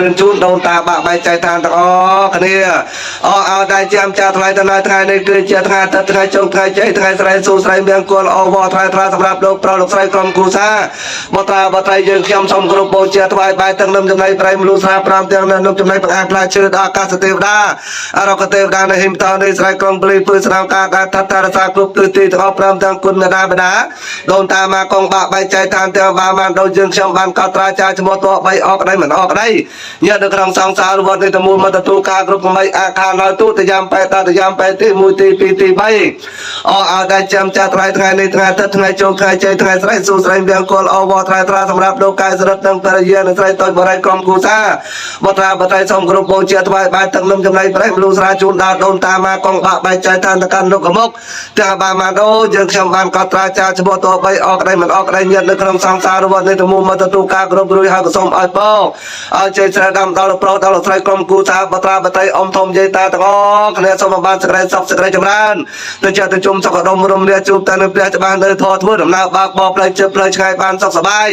រឿងជូនដូនតាបាក់បែកចែកឋានទាំងអស់គ្នាអរឲ្យតែចាំចាថ្លៃទៅនៅថ្ងៃនេះគឺជាថ្ងៃអាទិត្យថ្ងៃជោគថ្ងៃជ័យថ្ងៃស្រីសួស្រីមង្គលអវថ្លៃថ្លាសម្រាប់លោកប្រុសលោកស្រីក្រុមគ្រួសារបត្រាបត្រីយើងខ្ញុំសូមគោរពបូជាថ្វាយបាយទឹកនំចំណីប្រៃមលូស្រាប្រាំទាំងនំចំណីបង្អាផ្លែឈើដល់អាកាសទេវតាអរកទេវតានៅហិមតនៃស្រែក្រុងពលីពើស្នាមការដែលថាត់តារសាគ្រប់ទិសទីទាំងអស់ប្រាំទាំងគុណមេដាបដាដូនតាមកកងបាក់បែកចែកឋានទាំងបាបានដូចយើងខ្ញុំបានកត់ត្រាចាឈ្មោះតបបីអកក្តីមិនអកក្តី ញាតិនៅក្នុងសង្សារវត្តនេះតមូលមកទទួលការគ្រប់កម្បីអាខានដល់ទូទៅយ៉ាំបែតទៅយ៉ាំបែទី1ទី2ទី3អរឲ្យតែចាំចាស់ថ្ងៃថ្ងៃនេះថ្ងៃអាទិត្យថ្ងៃជោគថ្ងៃជ័យថ្ងៃស្រីសួស្រីមង្គលអវថ្លៃថ្លាសម្រាប់លោកកាយសរិទ្ធនិងភរិយានិងស្រីតូចបរិយក្រុមគ្រួសារបត្រាបត្រីសូមគ្រប់បូជាថ្វាយបាយទឹកនំចំណីប្រេះមលូស្រាជូនដល់ដូនតាមកងបាក់បែកចែកឋានទៅកាន់លោកមុខទាំងបាបានអូយើងខ្ញុំបានកត់ត្រាចាឈ្មោះតបីអកក្តីមិនអកក្តីញាតិនៅក្នុងសង្សារវត្តនេះតមូលមកទទួលការគ្រប់រួយហើយក៏សូមឲ្យពរឲ្យជ័យស្រីដាំដល់លោកប្រុសដល់លោកស្រីក្រុមគ្រួសារបត្រាបត្រីអ៊ំធំយាយតាទាំងអស់គ្នាសូមបានសេចក្តីសុខសេចក្តីចម្រើនទៅចេះទៅជុំសុខដុមរមនាជួបតែនៅផ្ទះច្បាស់នៅធរធ្វើដំណើរបើកបរផ្លូវជិតផ្លូវឆ្ងាយបានសុខសប្បាយ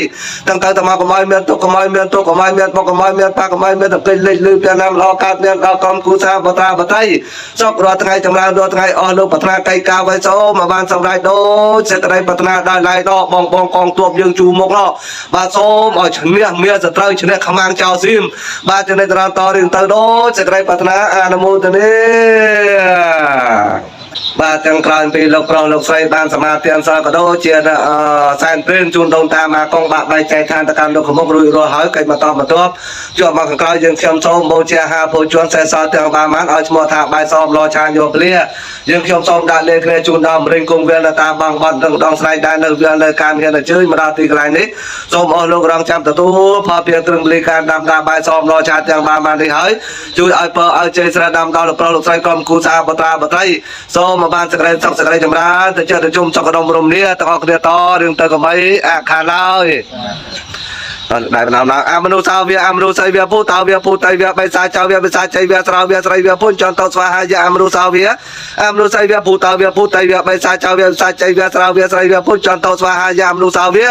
ទាំងទៅទៅមកកុំឲ្យមានទុកកុំឲ្យមានទុកកុំឲ្យមានបុកកុំឲ្យមានប៉ាកុំឲ្យមានតកិច្ចលេចលឺផ្ទះណាំល្អកើតមានដល់ក្រុមគ្រួសារបត្រាបត្រីសុខរាល់ថ្ងៃចម្រើនរាល់ថ្ងៃអស់លោកប្រាថ្នាកៃការໄວសូមឲ្យបានសម្រេចដូចសេចក្តីប្រាថ្នាដោយឡែកដល់បងបងកងទ័ពយើងជួមុខនោះបាទសូមឲ្យឈ្នះមានសត្រូវឈ្នះខ្មាំងចោលស៊ីមបាទចំណេះតរតរឿងទៅដូចសេចក្តីប្រាថ្នាអនុមោទនាបាទទាំងក្រោយពីលោកប្រុសលោកស្រីបានសមាធិអសរក៏ដូចជាសែនព្រេនជូនដូនតាមកកងបាក់បែកចែកឋានទៅកាន់លោកខមុខរួចរាល់ហើយកិច្ចបន្តបន្ទាប់ជាប់មកខាងក្រោយយើងខ្ញុំសូមបូជាអាហារភោជនសេះសល់ទាំងបានបានឲ្យឈ្មោះថាបាយសមលោឆានយកព្លាយើងខ្ញុំសូមដាក់លេខគ្នាជូនដល់មរិញគង់វាលនៅតាមបងបត់និងដងស្រែកដែរនៅវាលនៅការមានអញ្ជើញមកដល់ទីកន្លែងនេះសូមអស់លោករងចាំទទួលផលពីទ្រឹងលីការដាំដាបាយសមលោឆាទាំងបានបាននេះហើយជួយឲ្យពរឲ្យជ័យស្រីដាំដល់លោកប្រុសលោកស្រីក្រុមគ្រួសារបត្រាបត្រីសូមមកបានសេចក្តីសុខសេចក្តីចម្រើនទៅចិត្តទៅជុំសុខដុមរមនាទាំងអស់គ្នាតរឿងទៅកុំអីអាខានឡើយ ដែលបណ្ដាអមនុសាវាអមនុស័យវាពុតាវាពុតៃវាបិសាចៅវាបិសាចៃវាស្រោវាស្រីវាពុនចន្តស្វាហាយអមនុសាវាអមនុស័យវាពុតាវាពុតៃវាបិសាចៅវាបិសាចៃវាស្រោវាស្រីវាពុនចន្តស្វាហាយអមនុសាវា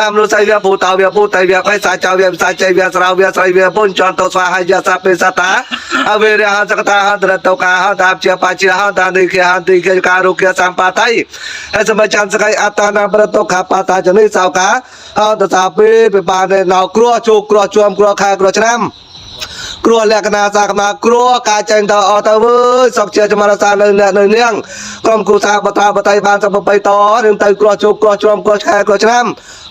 អមនុស័យវាពុតាវាពុតៃវាបិសាចៅវាបិសាចៃវាស្រោវាស្រីវាពុនចន្តស្វាហាយសពេសតាអវេរហសកតាហន្តរតោកាហតាជាបាជាហតានិគេហន្តិគេការរុក្ខសម្បាតៃហើយសមចន្ទសកៃអត្តានាប្រតុខបាតាចនិសោកាហន្តសាពេពិបាណេណោគ្រោះជោគ្រោះជួមគ្រោះខែគ្រោះឆ្នាំគ្រោះលក្ខណៈសាកមាគ្រោះការចេញទៅអស់ទៅវើយសុខជាចម្រើនសានៅអ្នកនៅនាងក្រុមគ្រួសារបត្រាបតៃបានសពបៃតរឿងទៅគ្រោះជោគគ្រោះជួមគ្រោះខែគ្រោះឆ្នាំ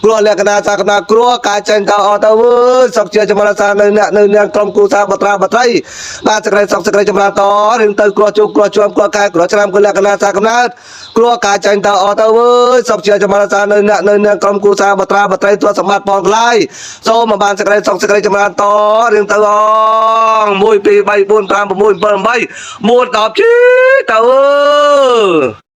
គ្រោះលក្ខណៈសាកមាគ្រោះការចេញទៅអស់ទៅវើយសុខជាចម្រើនសានៅអ្នកនៅនាងក្រុមគ្រួសារបត្រាបតៃបានសេចក្តីសុខសេចក្តីចម្រើនតរឿងទៅគ្រោះជោគគ្រោះជួមគ្រោះខែគ្រោះឆ្នាំគឺលក្ខណៈសាកំណើតគ្រោះការចេញទៅអស់ទៅវើយសុខជាចម្រើនសានៅអ្នកនៅនាងក្រុមគ្រួសារបត្រាបត្រីទ្រព្យសម្បត្តិផងថ្លៃសូមមកបានសេចក្តីសុខសេចក្តីចម្រើនតរឿងទៅអង1 2 3 4 5 6 7 8 9 10ជីទៅអើ